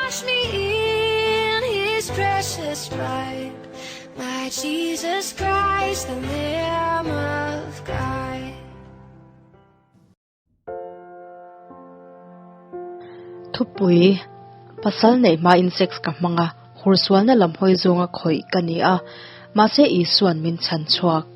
Wash me in his precious blood, my Jesus Christ, the Lamb of God. Thupui, Pasal neih hmain sex ka hmang a, hursualna lam hawi zawnga khawih ka ni a, mahse Isuan min chhan chhuak.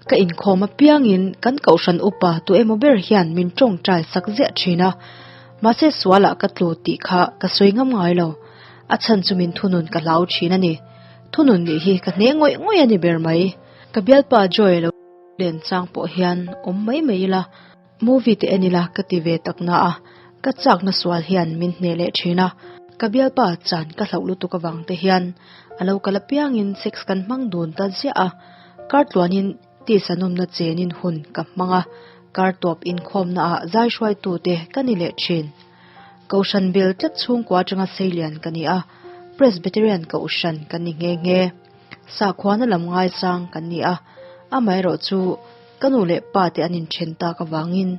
Ka inkhawm apiangin kan kohhran upa tu emaw ber hian min tawngtai sak ziah thin a, mahse sualah ka tlu tih kha ka sawi ngam ngai lo. A chhan chu min thunun ka hlau thin a ni. Thunun nih hi ka hne ngawih ngawih a ni ber mai. Ka bialpa Joy lo len chang pawh hian awm mai mai ila, movie te en ila ka ti ve tak na a, ka chakna sual hian min hne leh thin a. Ka bialpa chan ka hlauh lutuk avang te hian a lo kal apiangin sex kan hmang dun ta ziah a. Kar tluanin tisa nawmna chenin hun ka hmang a, kar tawp inkhawmna ah zai hruaitute ka ni leh thin. Kohhran bel tlat chhungkua atanga seilian ka ni a, Presbyterian Kohhran kan ni nghe nghe. Sakhuana lam ngaisang kan ni a, amaherawh chu ka nu leh pa te an inthen tak avangin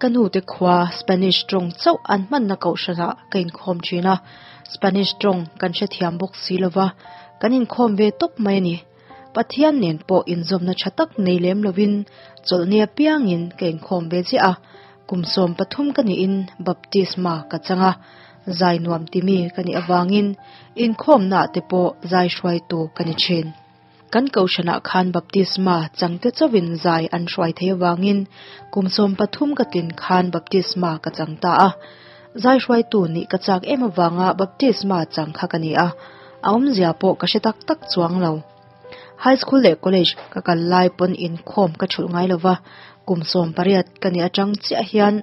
ka nu te khua Spanish tawng chauh an hmanna kohhranah ka inkhawm thin a, Spanish tawng kan hrethiam bawk si lova, kan inkhawm ve tawp mai a ni. Pathian nen pawh inzawmna tha tak nei lem lovin chawlhni apiangin ka inkhawm ve ziah a, kum 13 ka niin baptisma ka chang a, zai nuam timi ka nih avangin inkhawmnaah te pawh zai hruaitu ka ni thin. Kan kohhranah khan baptisma changte chauhin zai an hruai thei avangin kum 13 ka tlin khan baptisma ka chang ta a. Zai hruaitu nih ka chak em avanga baptisma chang kha ka ni a, a awmzia pawh ka hre tak tak chuang lo. High school leh college ka kal lai pawn inkhawm ka thulh ngai lova, kum 18 ka nih atang chiah hian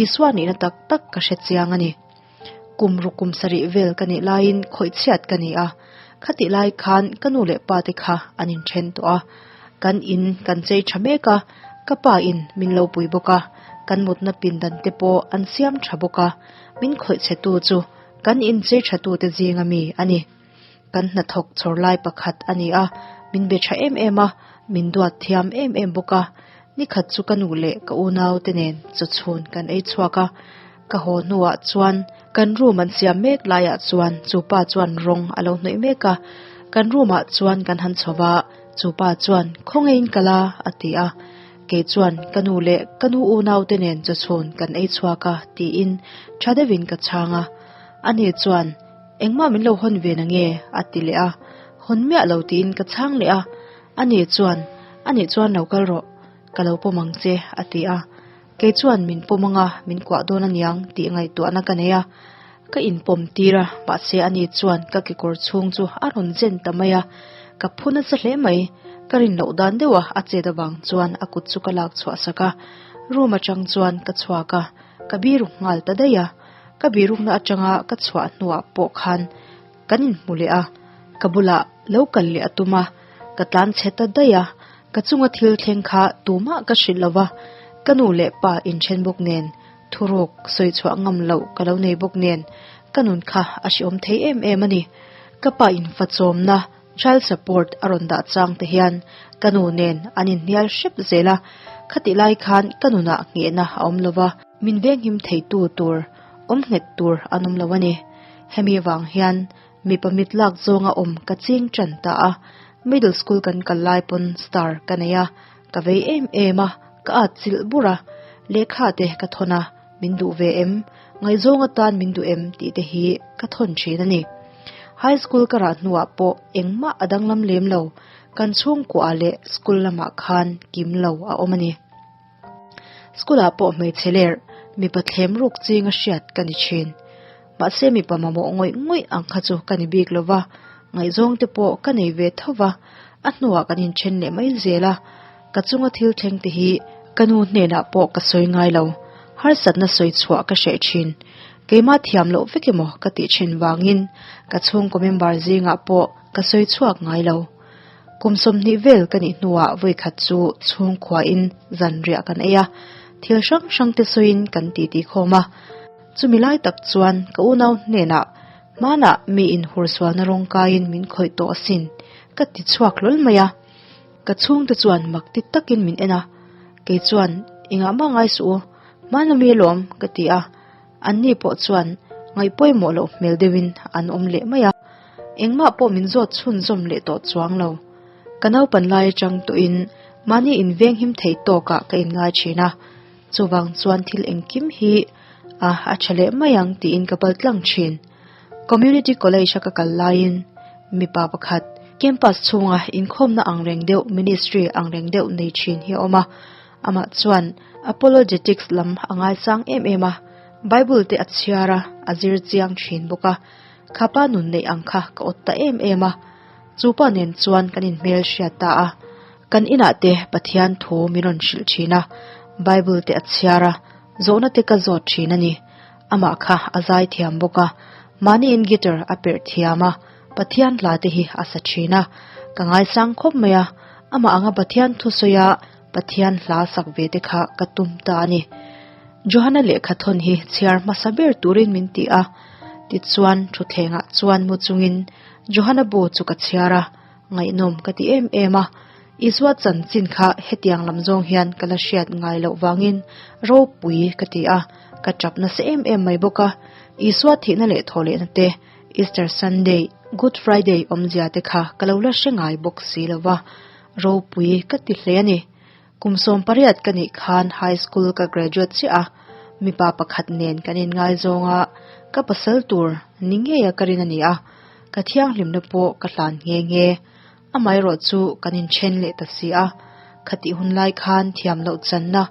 Isua nihna tak tak ka hre chiang a ni. Kum ruk kum sarih vel ka nih laiin khawih chhiat ka ni a, khatih lai khan ka nu leh pa te kha an inthen tawh a, kan in kan chei tha mek a, ka pa in min lo pui bawk a, kan mutna pindan te pawh an siam tha bawk a, min khawih chhe tu chu kan in chei tha tu te zinga mi a ni. Kan hnathawk chhawr lai pakhat a ni a, min be tha em em a, min duat thiam em em bawk a, nikhat chu ka nu leh ka unau te nen chawchhun kan ei chhuak a, Ka haw hnuah chuan kan room an siam mek laiah chuan chu pa chuan rawng a lo hnawih mek a, kan room ah chuan kan han chho va, chu pa chuan khawngeiin kal a a ti a, kei chuan ka nu leh ka nu unau te nen chawchhun kan ei chhuak a tiin tha deuhin ka chhang a, ani chuan engmah min lo hawn ve na nge a ti leh a, hawn miah lo tiin ka chhang leh a, ani chuan anih chuan lo kal rawh ka lo pawm ang che a ti a. Kei chuan min pawm anga min kuah dawn aniang tih ngaihtuahna ka nei a, ka inpawm tir a, mahse ani chuan ka kekawr chhung chu a rawn zen ta mai a, ka phu nasa hle mai. Ka rin loh dan deuh a, a chet avang chuan a kut chu ka lak chhuah sak a, room atang chuan ka chhuak a, ka biruk nghal ta daih a, ka birukna atanga ka chhuah hnuah pawh khan kan inhmu leh a, ka bulah lo kal leh a tum a, ka tlan chhe ta daih a, ka chunga thil thleng kha tumah ka hrilh lo va, ka nu leh pa inthen bawk nen, thuruk sawi chhuah ngam loh ka lo nei bawk nen, ka nun kha a hrehawm thei em em a ni. Ka pa infachawmna, child support, a rawn dah chang te hian ka nu nen an inhnial hrep zel a, khatih lai khan ka nunah nghehna a awm lo va, min venghim theitu tur, awm nghet tur an awm lo a ni. Hemi vang hian mipa mit lak zawnga awm ka ching tan ta a, middle school kan kal lai pawn star ka nei a, ka vei em em a, ka at chilh bur a, lehkha te ka thawn a, min duh ve em, ngaihzawng atan min duh em tih te hi ka thawn thin a ni. High school ka rah hnuah pawh engmah a danglam lem lo, kan chhungkuah leh school lamah khan kim lo a awm a ni. School ah pawh hmeichhe ler mipa thlem ruk ching a hriat ka ni thin. Mahse mipa mamawh ngawih ngawih ang kha chu ka ni bik lo va, ngaihzawng te pawh ka nei ve tho va, a hnuah kan inthen leh mai zel a. Ka chunga thil thleng te hi ka nu hnenah pawh ka sawi ngai lo, harsatna sawi chhuah ka hreh thin. Keimah thiam loh vek emaw ka tih thin vangin ka chhungkaw member zingah pawh ka sawi chhuak ngai lo. Kum 20 vel ka nih hnuah vawikhat chu chhungkhuain zanriah kan ei a, thil hrang hrang te sawiin kan titi khawm a. Chumi lai tak chuan ka unau hnenah hmanah mi inhursualna rawng kaiin min khawih tawh asin ka ti chhuak hlawl mai a. Ka chhungte chuan mak ti takin min en a, kei chuan engah mah ngai suh u, hmana mi alawm ka ti a. Anni pawh chuan Ngaih pawimawh loh hmel deuhin an awm leh mai a, engmah pawh min zawt chhunzawm leh tawh chuang lo. Ka naupan lai atang tawhin mahni invenghim thei tawkah ka inngai thin a, chuvang chuan thil engkim hi a a tha leh mai ang tiin ka pal tlang thin. Community College a ka kal laiin mipa pakhat campus chhunga inkhawmna angreng deuh ministry angreng deuh nei thin hi a awm a, amah chuan apologetics lam a ngaisang em em a, Bible te a chhiar a, a zir chiang thin bawk a, khapa nun neih ang kha ka awt ta em em a, chupa nen chuan kan inhmel hriat ta a, kan inah te Pathian thu min rawn hrilh thin a, Bible te a chhiar a, zawhna te ka zawt thin a ni. Amah kha a zai thiam bawk a, mahniin guitar a perh thiam a, Pathian hla te hi a sa thin a, ka ngaisang khawp mai a, amah anga Pathian thusawi a Pathian hla sak ve te kha ka tum ta a ni. Johana lehkha thawn hi chhiar hmasa ber turin min ti a, tichuan thutthlengah chuan mu chungin Johana bu chu ka chhiar a, ngaihnawm ka ti em em a, Isua chanchin kha hetiang lam zawng hian ka la hriat ngai loh vangin ropui ka ti a, ka tap nasa em em mai bawk a, Isua thihna leh thawhlehna te, Easter Sunday, Good Friday awmzia te kha ka lo la hre ngai bawk si lo va, ropui ka ti hle a ni. Kum 18 ka nih khan high school ka graduate chiah a, mipa pakhat nen kan inngaizawng a, ka pasal tur ni ngeia ka rin a ni a, ka thianghlimna pawh ka hlan nghe nghe. Amaherawh chu kan inthen leh ta si a, khatih hun lai khan thiam loh channa,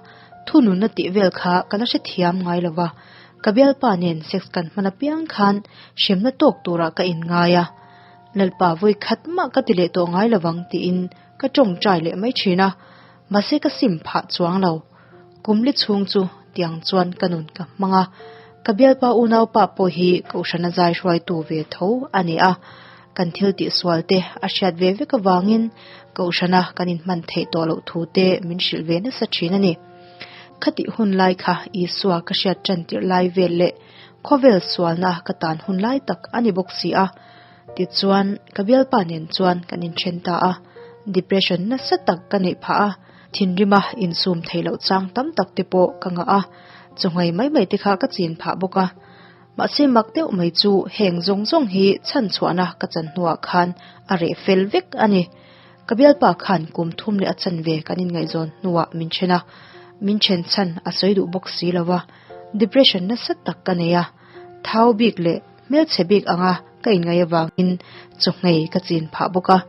thununna tih vel kha ka la hrethiam ngai lo va, ka bialpa nen sex kan hman apiang khan hremna tawk turah ka inngai a, Lalpa vawi khat mah ka ti leh tawh ngai lovang tiin ka tawngtai leh mai thin a, mahse ka sim phah chuang lo. Kum li chhung chu tiang chuan ka nun ka hmang a, ka bialpa unaupa pawh hi Kohhrana zai hruaitu ve tho a ni a, kan thil tihsual te a hriat ve vek avangin Kohhrana kan inhman theih tawh loh thu te min hrilh ve nasa thin a ni. Khatih hun lai kha Isua ka hriat tan tirh lai vel leh khawvel sualna ka tan hun lai tak a ni bawk si a. Tichuan, ka bialpa nen chuan kan inthen ta a, depression nasa tak ka neih phah a, thinrima insum theih loh chang tam tak te pawh ka ngah a, chawngei mai mai te kha ka chin phah bawk a. Mahse mak deuh mai chu heng zawng zawng hi chhan chhuahna ka chan hnuah khan a reh fel vek a ni. Ka bialpa khan kum thum leh a chanve kan inngaihzawn hnuah min then a, min then chhan a sawi duh bawk si lo va, depression nasa tak ka nei a, thau bik leh Hmelchhe bik anga ka inngaih avangin chawhngei ka chin phah bawk a,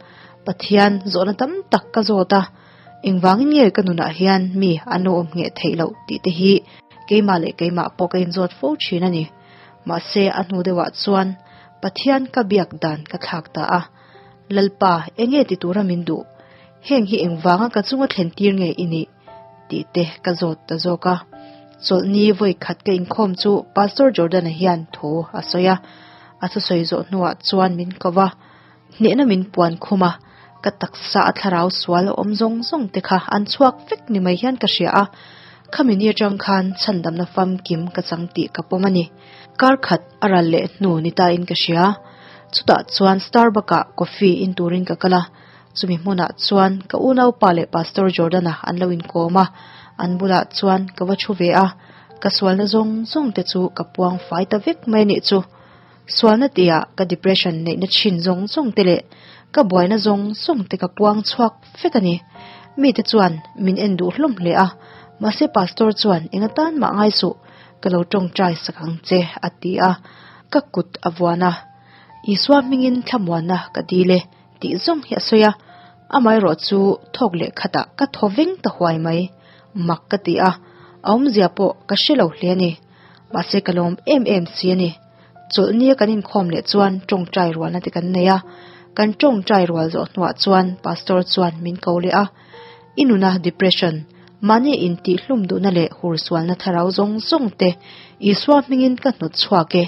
Pathian zawhna tam tak ka zawt a, engvangin nge ka nunah hian mi an lo awm ngheh theih loh tih te hi keimah leh keimah pawh ka inzawt fo thin a ni. Mahse a hnu deuhah chuan Pathian ka biak dan ka thlak ta a, Lalpa enge ti tura min duh? Heng hi engvanga ka chunga thlen tir nge i nih? tih te ka zawt ta zawk a. Chawlhni vawi khat ka inkhawm chu Pastor Jordan-a hian thu a sawi a, a thusawi zawh hnuah chuan min ko va, hnehna min puan khum a, ka taksa a thlarau sual a awm zawng zawng te kha an chhuak vek ni mai hian ka hria a, khami ni atang khan chhandamna famkim ka chang tih ka pawm a ni. Kar khat a ral leh hnu ni ta in ka hria. Chutah chuan Starbucks-ah coffee in turin ka kal a, Chumi hmunah chuan ka unaupa leh Pastor Jordan-a an lo inkawm a, an bulah chuan ka va thu ve a, ka sualna zawng zawng te chu ka puang fai ta vek mai anih chu. Sualna tihah ka depression neihna thin zawng zawng te leh ka buaina zawng zawng te ka puang chhuak vek a ni. Mite chuan min en duh hlawm hle a, mahse Pastor chuan eng atan mah ngai suh, ka lo tawngtai sak ang che a ti a, ka kut a vuan a. Isua hmingin thlamuanna ka dil e. Tih zawng hi a sawi a, amaherawh chu thawk leh khatah ka thaw veng ta huai mai. Mak ka ti a, a awmzia pawh ka hre lo hle a ni. Mahse ka lawm em em si a ni. Chawlhnia kan inkhawm leh chuan tawngtai rualna te kan nei a, kan tawngtai rual zawh hnuah chuan Pastor chuan min ko leh a, I nuna depression, mahni intihhlum duhna leh hursualna thlarau zawng zawng te Isua hmingin ka hnawt chhuak e,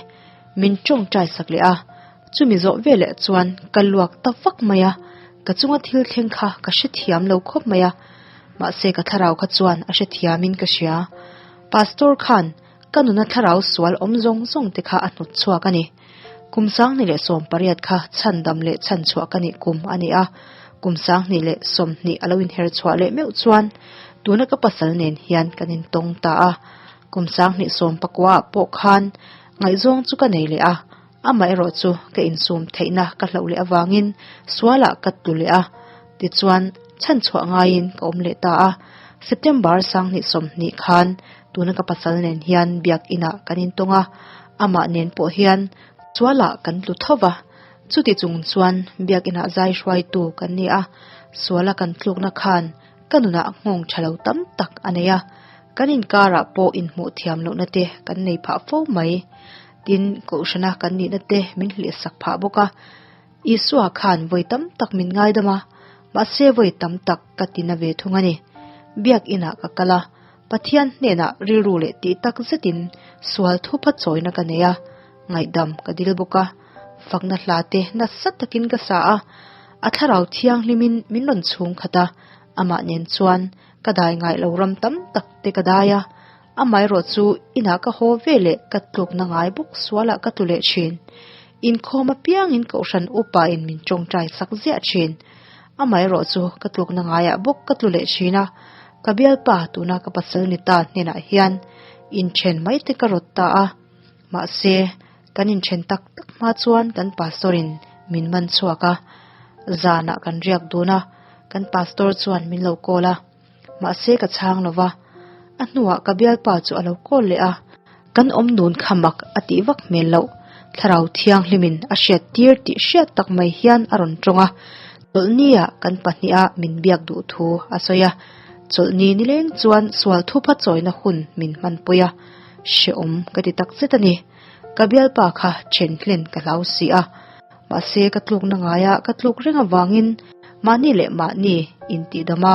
min tawngtai sak leh a. Chumi zawh veleh chuan ka luak ta vak mai a, ka chunga thil thleng kha ka hrethiam lo khawp mai a, mahse ka thlarau kha chuan a hrethiamin ka hria. Pastor khan ka nuna thlarau sual awm zawng zawng te kha a hnawt chhuak a ni. Kum 2018 kha chhandam leh chhanchhuah ka nih kum a ni a, kum 2020 a lo inher chhuah leh meuh chuan tuna ka pasal nen hian kan intawng ta a, kum 2019 ah pawh khan. Ngaihzawng chu ka nei leh a, amaherawh chu ka insum theihna ka hloh leh avangin sualah ka tlu leh a, tichuan chhanchhuah ngaiin ka awm leh ta a. September 2020 khan tuna ka pasal nen hian biakinah kan intawng a, amah nen pawh hian sualah kan tlu tho va, chuti chung chuan biakinah zai hruaitu kan ni a, suala kan tlukna khan ka nunah nghawng tha lo tam tak a nei a, kan inkarah pawh inhmuh thiam lohna te kan nei phah fo mai. Tin, Kohhrana kan nihna te min hlihsak phah bawk a. Isua khan vawi tam tak min ngaidam a, mahse vawi tam tak ka ti na ve thung a ni. Biakinah ka kal a, Pathian hnenah rilru leh tih tak zetin sual thupa chawina ka nei a, ngaihdam ka dil bawk a, fakna hla te nasa takin ka sa a, a thlarau thianghlimin min rawn chhung khat a, amah nen chuan ka dai ngai lo ram tam tak te ka dai a, amaherawh chu inah ka haw ve leh ka tlukna ngai bawk sualah ka tlu leh thin. Inkhawm apiangin kohhran upa in min tawngtai sak ziah thin. Amaherawh chu ka tlukna ngaiah bawk ka tlu leh thin a, ka bialpa tuna ka pasal ni ta hnenah hian inthen mai te ka rawt ta a. Mahse, kan inthen tak tak hma chuan kan pastor in min man chhuak a, zanah kan riak dun a, kan pastor chuan min lo call a, mahse ka chhang lo va, a hnuah ka bialpa chu a lo call leh a, kan awm nun kha mak a tih vak hmel loh, thlarau thianghlimin a hriat tir tih hriat tak mai hian a rawn tawng a, chawlhni ah kan pahniha min biak duh thu a sawi a, chawlhni nileng chuan sual thupa chawina hun min hmanpui a. Hrehawm ka ti tak zet a ni. Ka bialpa kha then hlen ka hlau si a. Mahse ka tlukna ngaia ka tluk reng avangin mahni leh mahni intihdama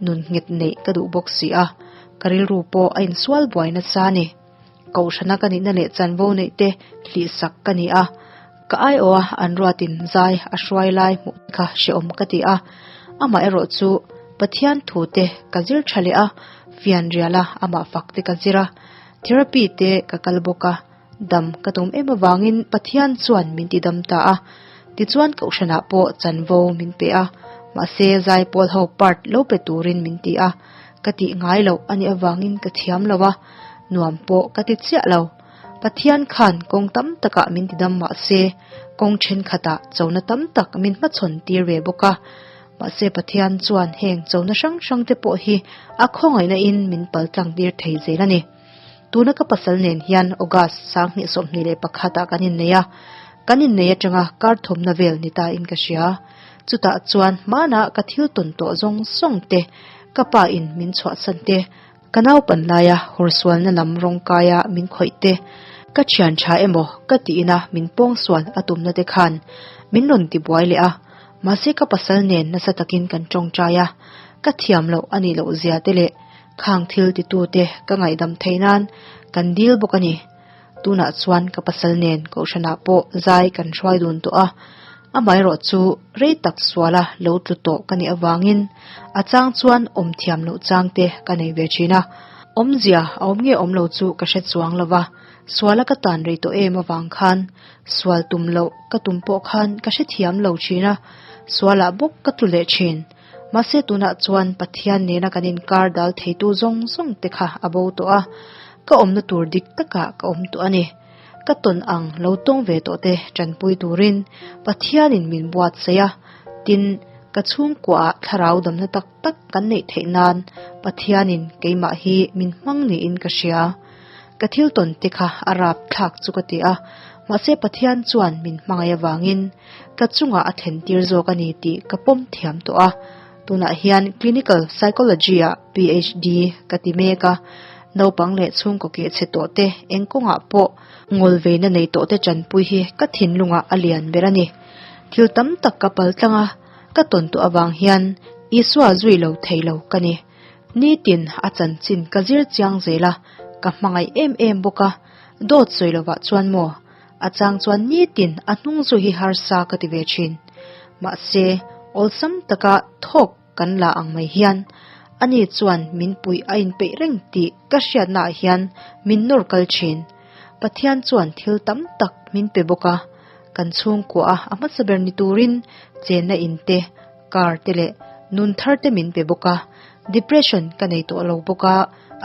nun nghet neih ka duh bawk si a. Ka rilru pawh a insual buai nasa a ni. Kohhrana ka nihna leh chanvo neih te hlihsak ka ni a. Ka aiawha an ruatin zai a hruai lai hmuh kha hrehawm ka ti a. Amaherawh chu Pathian thu te ka zir tha leh a, fianriala amah fak te ka zir a, therapy te ka kal bawk a, dam ka tum em avangin Pathian chuan min ti dam ta a. Tichuan Kohhranah pawh chanvo min pe a, mahse zaipawl ho part lo pe turin min ti a, ka tih ngai loh a nih avangin ka thiam lo a, nuam pawh ka ti chiah lo. Pathian khan kawng tam takah min ti dam mahse kawng thenkhatah chona tam tak min hmachhawn tir ve bawk a. Mahse Pathian chuan heng chona hrang hrang te pawh hi a khawngaihna in min pal tlang tir thei zel a ni. Tuna ka pasal nen hian August 2021 ah kan innei a, kan innei atanga kar thawmna vel ni ta in ka hria. Chutah chuan hmana ka thil tawn tawh zawng zawng te, ka pa in min chhuahsan te, Ka naupan laia hawrsualna lam rawng kaia min khawih te, ka thian tha emaw ka tiin a min pawngsual a tumna te khan min rawn ti buai leh a, mahse ka pasal nen nasa takin kan tawngtai a, ka thiam loh a nih loh zia te leh khang thil titu te ka ngaihdam theih nan kan dil bawk a ni. Tunah chuan ka pasal nen Kohhranah pawh zai kan hruai dun tawh a, amaherawh chu rei tak suala lo tlu tawh ka nih avangin a chang chuan awm thiam loh chang te ka nei ve thin a. Awmzia a awm nge awm lo chu ka hre chuang lo va, suala ka tan rei tawh em avang khan sual tum loh ka tum pawh khan ka hre thiam lo thin a, sualah bawk ka tlu leh thin. Mahse tunah chuan Pathian nena kan inkar dal theitu zawng zawng te kha a bo tawh a, ka awmna tur dik takah ka awm tawh a ni. Ka tawn ang lo tawng ve tawh te tanpui turin Pathianin min buatsaih a, tin, ka chhungkuaah thlarau damna tak tak kan neih theih nan Pathianin keimah hi min hmang niin ka hria. Ka thil tawn te kha a rap thlak chu ka ti a, mahse Pathian chuan min hmangaih avangin ka chungah a thlen tir zawk a ni tih ka pawm thiam tawh a. Tunah hian Clinical Psychology ah PhD ka ti mek a, naupang leh chhungkaw keh chhe tawh te eng kawngah pawh ngawl veina nei tawh te tanpui hi ka thinlungah a lian ber a ni. Thil tam tak ka pal tlang a, ka tawn tawh avang hian Isua zui lo thei lo ka ni. Nitin a chanchin ka zir chiang zel a, ka hmangaih em em bawk a, dawt sawi lovah chuan maw? A chang chuan nitin a hnung zu hi harsa ka ti ve thin. Mahse, awlsam taka thawk kan la ang mai hian ani chuan min puih a inpeih reng tih ka hriatnaah hian min nawr kal thin. Pathian chuan thil tam tak min pe bawk a, kan chhungkua a a hmasa ber ni turin chenna in te, car te leh nun thar te min pe bawk a, depression ka nei tawh lo bawk a,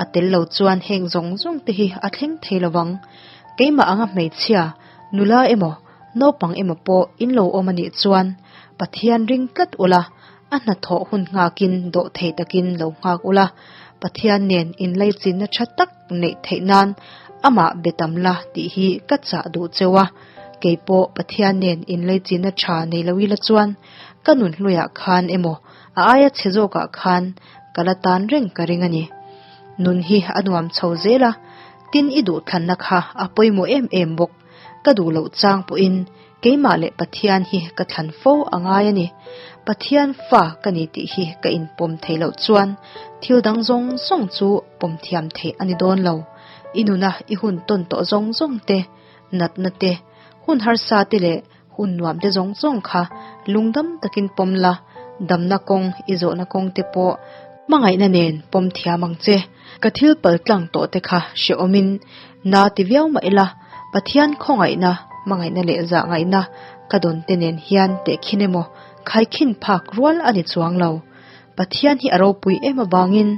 a tel lo chuan heng zawng zawng te hi a thleng thei lo vang. Keimah anga hmeichhia, nula emaw, naupang emaw pawh in lo awm a nih chuan Pathian ring tlat ula, a hnathawh hun nghakin dawh thei takin lo nghak ula, Pathian nen inlaichinna tha tak neih theih nan amah be tam la tih hi ka chah duh cheu a. Kei pawh Pathian nen inlaichinna tha nei lo ila chuan ka nun hluiah khan emaw a aia chhe zawkah khan ka la tan reng ka ring a ni. Nun hi a nuam chho zel a, tin i duhthlanna kha a pawimawh em em bawk. Ka duh loh chang pawhin keimah leh Pathian hi ka thlan fo a ngai a ni. Pathian fa ka ni tih hi ka inpawm theih loh chuan thil dang zawng zawng chu pawm thiam theih a ni dawn lo. I nuna i hun tawn tawh zawng zawng te, natna te, hun harsa te leh hun nuam te zawng zawng kha lungdam takin pawm la, damna kawng i zawhna kawng te pawh hmangaihna nen pawm thiam ang che. Ka thil pal tlang tawh te kha hrehawmin na ti viau mah ila, Pathian khawngaihna, hmangaihna leh zahngaihna ka dawn te nen hian tehkhin emaw khaikhin phak rual a ni chuang lo. Pathian hi a ropui em avangin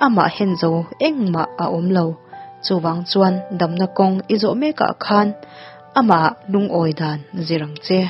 amah hen zo engmah a awm lo. Chuvang chuan damna kawng i zawh mekah khan amah lungawi dan zir ang che.